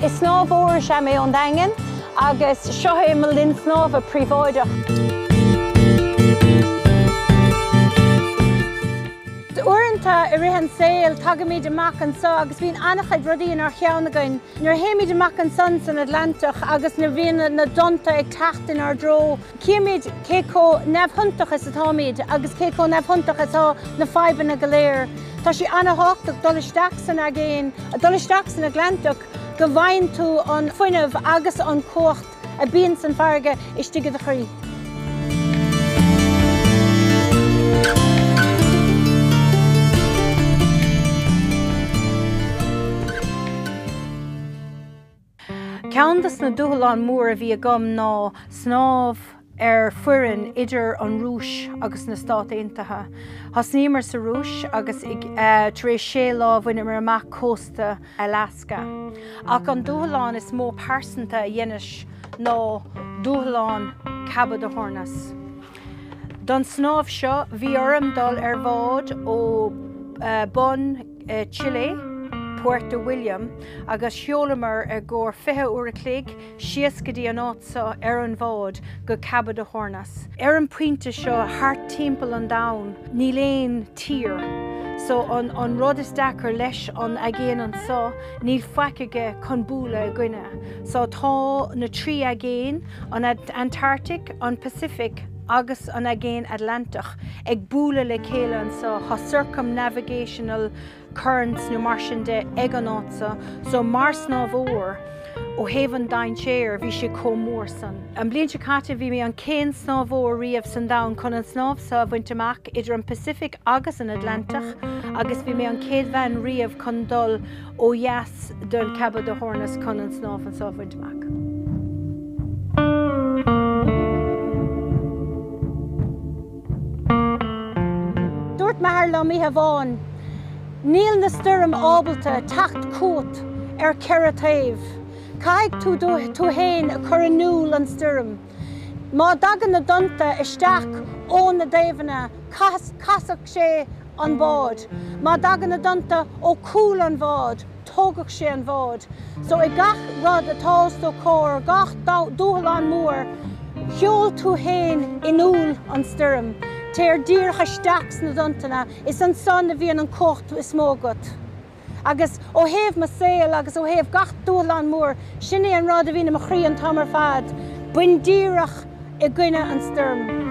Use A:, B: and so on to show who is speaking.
A: Is snámhóir is ea mé ón Daingean agus seo é mo linn snámha príobháideach. Uaireanta i rith an saoil tagaimid amach anseo agus bíonn an-chuid rudaí inár cheann againn. Nuair a théimid amach ansan san Atlantach agus nuair a bhíonn na dtonnta ag teacht inár dtreo, Címid cé chomh neamhiontach is atáimid agus cé chomh neamhiontach is atá na fadhbanna go léir. Tá sé an-thábhachtach dul isteach san aigéan, dul isteach san Atlantach go bhfaigheann tú an fuinneamh agus an chumhacht a bíonn san farraige istigh i do chroí. Ceann de na dúshláin mór a bhí agam ná snámh ar foireann idir an Rúis agus na Stát Aontaithe. Thosnaíomar sa Rúis agus tar éis sé lá bhaineamar amach cósta Alaska. Ach an dúshlán is mó pearsanta a dheineas ná dúshlán Cabo de Hornos. Don snámh seo bhí orm dul ar bhád ó bun Chile, Puerto William, agus sheolamar i gcomhair 20 uair a chloig síos go dtí an áit seo ar an bhád go Cabo de Hornos. Ar an pointe seo thart timpeall an domhain níl aon tír so an an rud is deacair leis an aigéan anso níl faic aige chun bualadh i gcoinne. So tá na trí aigéan, an Antarctic, an Pacific agus an Aigéan Atlantach ag bualadh le chéile anso, tá circumnavigational currents nó mar sin de ag an áit seo, so mar snámhóir ó thaobh an dainséir bhí sé chomh mór san. An bliain seo caite bhí mé an chéad snámhóir riamh san domhan chun an snámh seo a bhaint amach idir an Pacific agus an Atlantach agus bhí mé an chéad bhean riamh chun dul ó dheas den Cabo de Hornos chun an snámh anseo a bhaint amach. Dúirt m'athair liom oíche amháin, Níl na stoirm ábalta teacht chugat ar cheithre taobh. Caithfidh tú tú fhéin a chur in iúl an stoirm. Má dtagann na dtonnta isteach ó na dtaobhanna, casfaidh sé an bád. Má dtagann na dtonnta ó chúl an bhád, tógfaidh sé an bhád. So i gach rud atá os do chomhair, gach dúshlán mór, sheol tú fhéin in iúl an stoirm. Téir díreach isteach sna dtonntanna, is ansan a bhíonn an cumhacht is mó agat. Agus ó thaobh mo saol agus ó thaobh gach dúshlán mór, sin é an rud a bhíonn i mo chroí an t-am ar fad, bain díreach i gcoinne an stoirm.